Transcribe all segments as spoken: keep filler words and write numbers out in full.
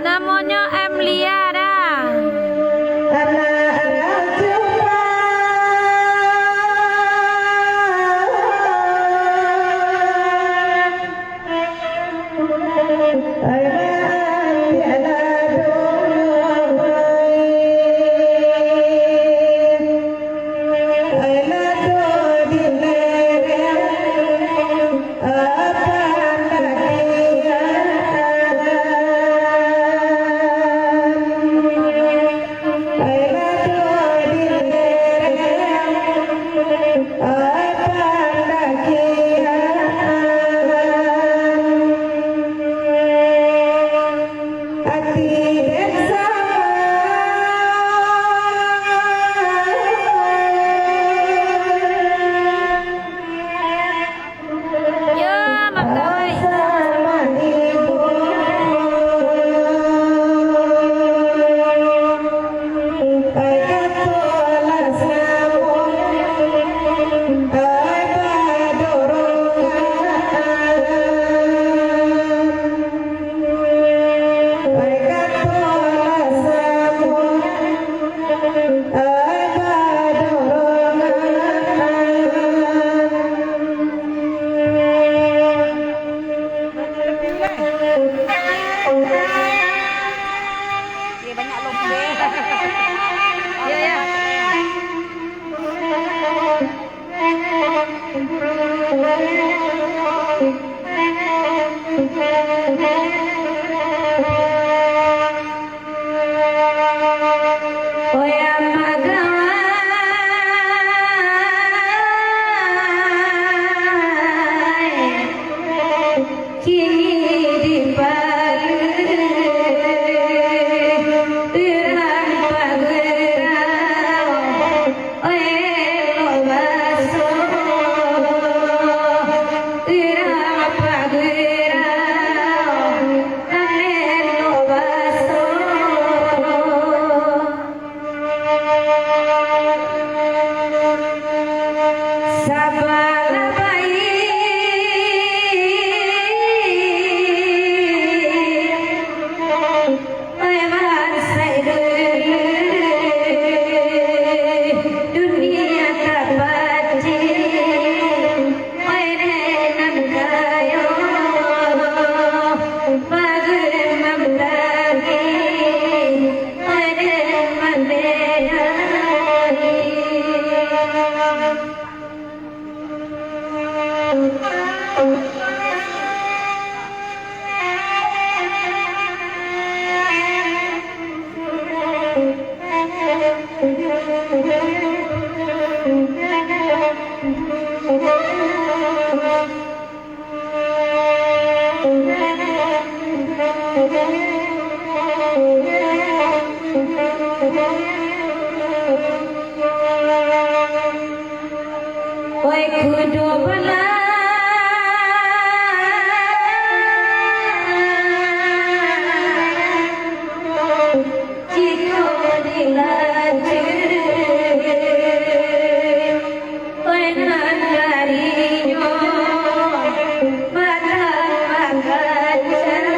Namonyo Emlia dah. Yo, makai. Kini dipagerak urang pagerak, elok baso. Urang pagerak, elok baso. Sabalah baiak, oi bansaik dulu, dunia tapacik. Oi kudo bana, jiko dilaju, oi nan darinyo batang mangkancari.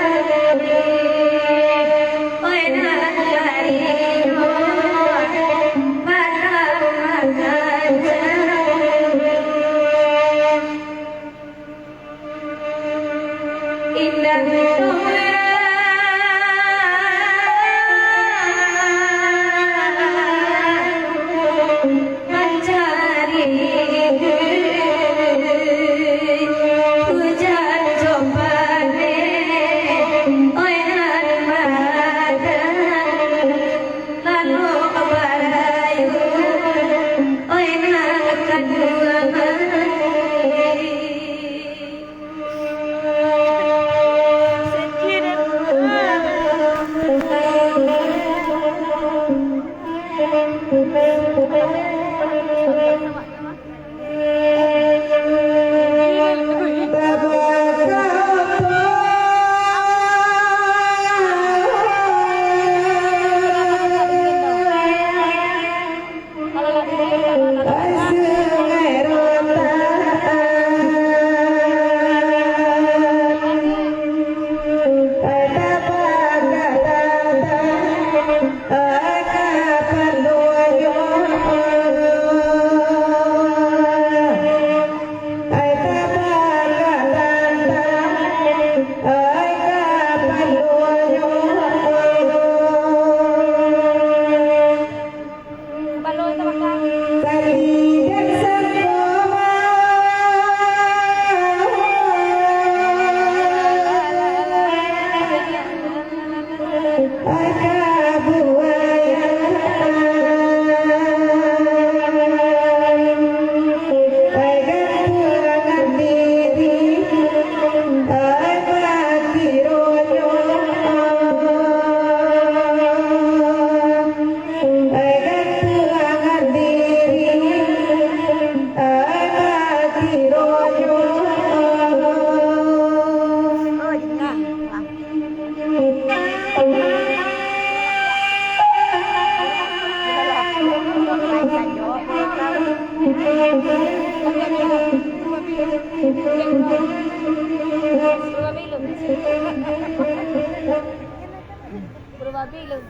Berubah belum?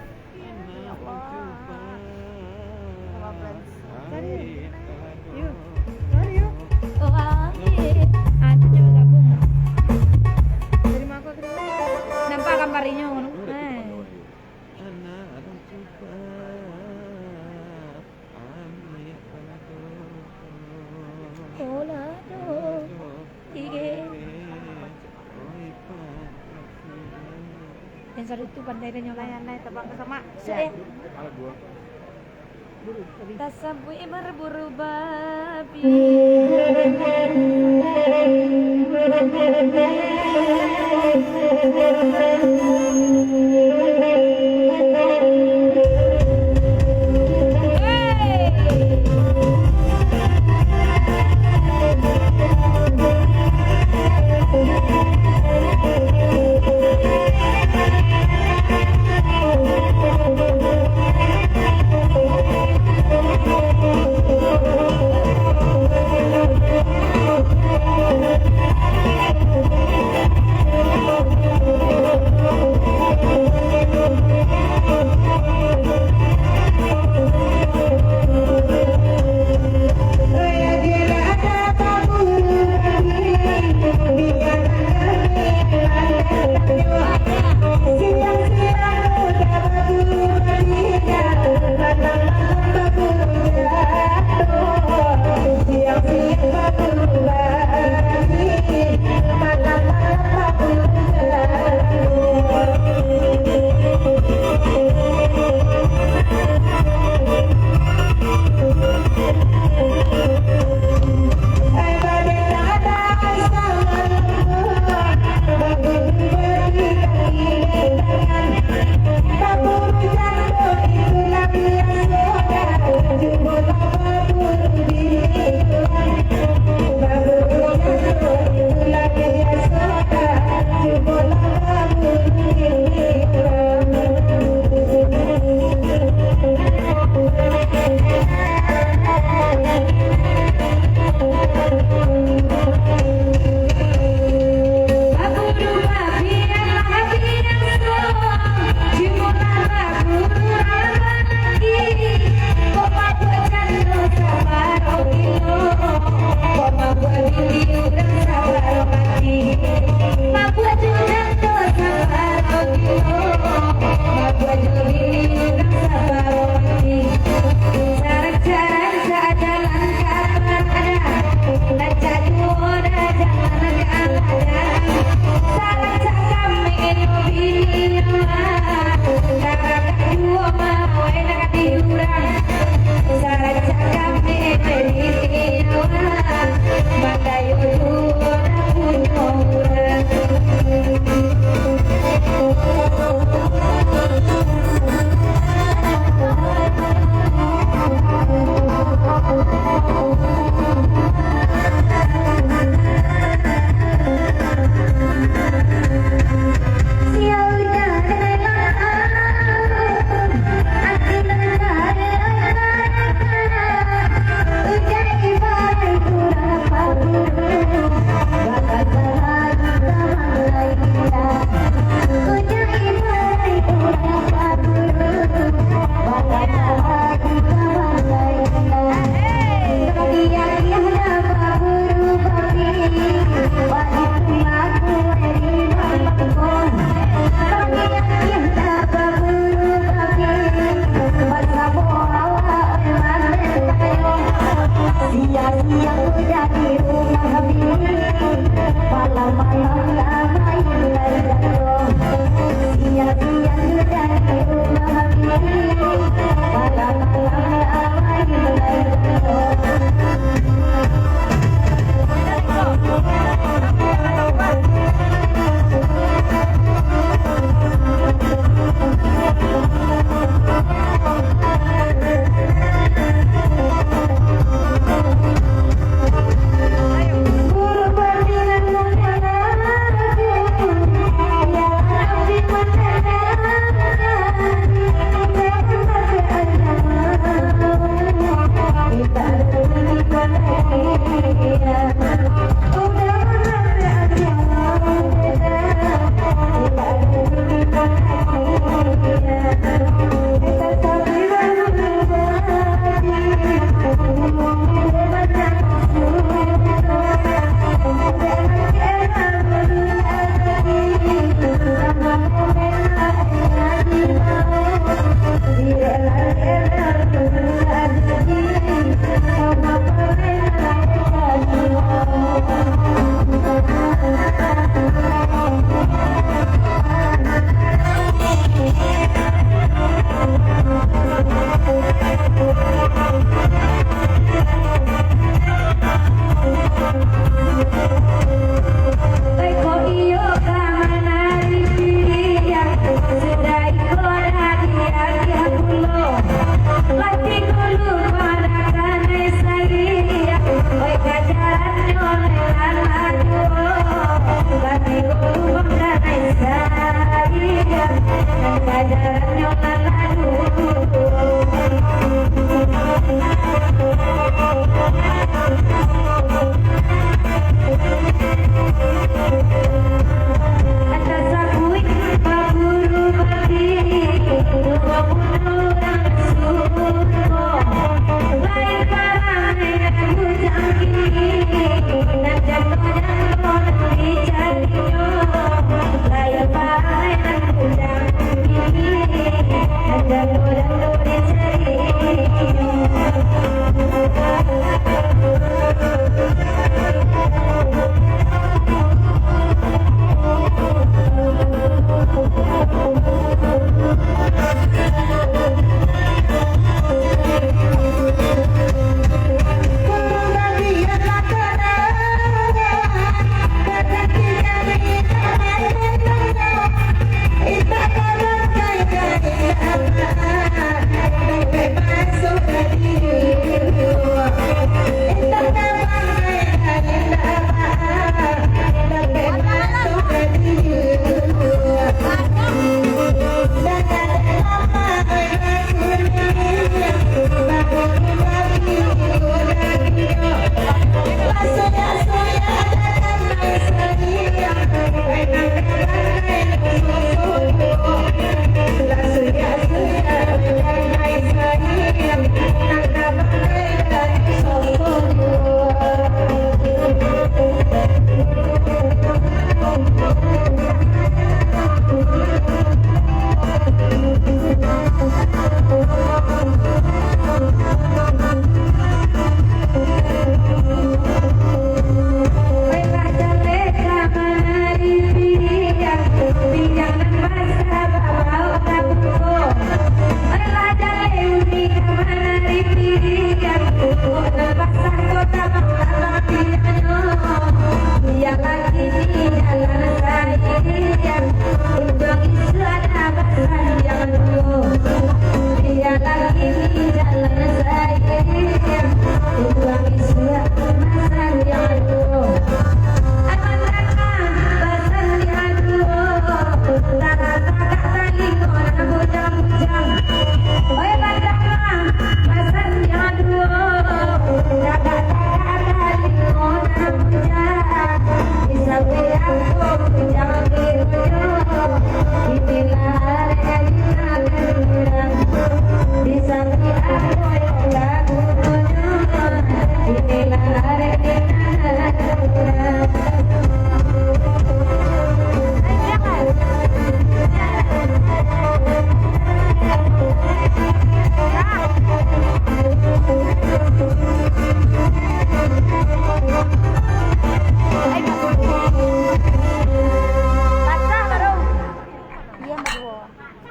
Ya Allah. Sorry. Yuk. Sorry, yuk. Oh, ah, iya. Ah, itu coba gabung. Dari mako terus. Nampak gambarnya, ngono. Eh. Oh, lah, aduh. Tiga. Yang satu tu pandai dia nyolah. Nai, nai, tabang ka samak. Sudah, ya? Tasabuik berburu babi.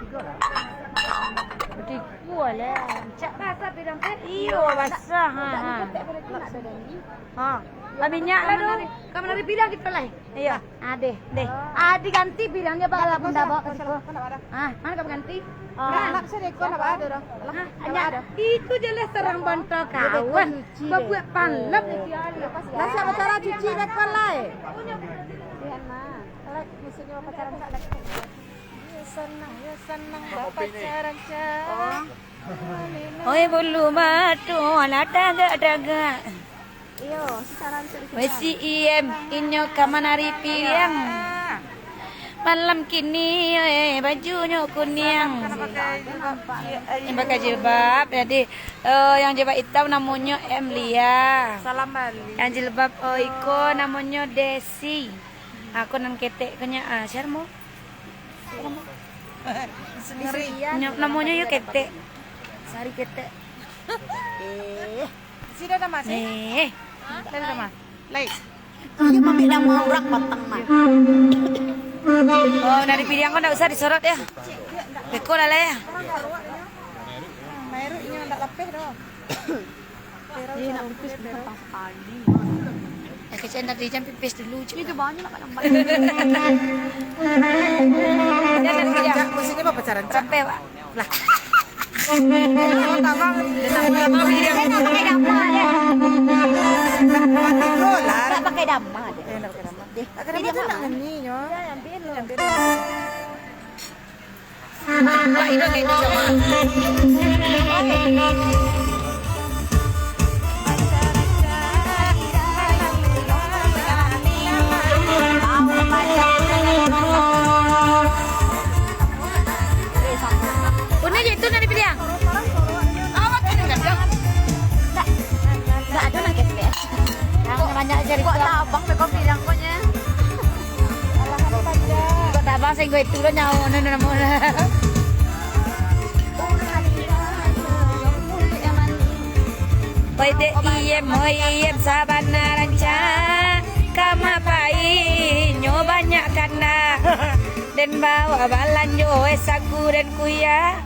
Tigo lah. Tigo lah. Cak basah pidang teh. Iyo, basah. Ha, ha. Ha. Lah minyak lah tu. Kamu nari pidang kita lah. Iyo. Ah, deh, deh. Ah, diganti pidangnyo, Bang, lah bunda bawa ka siko. Ah, mano ka baganti? Ah. Nak, nak sadeko nak baado doh. Ah, itu jelas sarang bantal kawan. Babuek panlep. Lah, siapa cara cuci beko lai? Lihat, Mak. Kalau musuhnya pacaran, tak ada. Yo sanang, yo sanang bapacaran, Cak. Oi, bulu matu, alah tagak-tagak. Iyo, secara bisa. Weh, si Iem, inyo ka manari piriang. Malam kini, eh, bajunyo kuniang. Yang pakai jilbab, jadi, eh, yang jilbab itam namonyo Emlia. Salam balik. Yang jilbab, oh, iko namonyo Desi. Aku nan ketek ko nyo, ah, Syarmo. Sendiri. Nyo, namonyo yo ketek. Sari ketek. Eh. Sida dah masih? Eh. Lai dah mah. Lai. Iyo, mambek dama urang batang mah. Oh, dari piriang ko ndak usah disorot yo. Beko lah, lai yo. Meruk inyo ndak lapeh doh. Ih, nak pipis bentar tadi. Eh, kecek ndak dijam pipis dulu, cik. Itu banyak nak nampak. Jangan, jangan. Cak, musim ni apa pacaran, Cak? Capek, Pak. Lah. Tabang. Dia tak pakai dama, ya. Mati bola. Tak pakai dama, dia. Eh, ndak pakai dama. Deh. Tak pakai dama tu nak ngeni, nyo. Ya, ambil dulu. Ambil dulu. Pak Ido kayak gitu, Pak. Udah gitu dari pilihan. Awak tuh enggak ada. Enggak, enggak ada nang ketek. Yang banyak cerita. Kok tabang be kopi yang koknya? Kok tabang sing gue itu lo nyawa, no, no, no, no. Oi dek iyem, oi iyem, sabana rancak, kama pai nyo banyak kana. Den bawa balanjo, eh, sagu den kuya.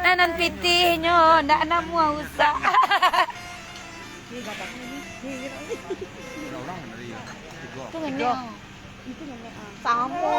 Nanan pitih nyo, ndak namuah usah. Tu ngenek. Samo.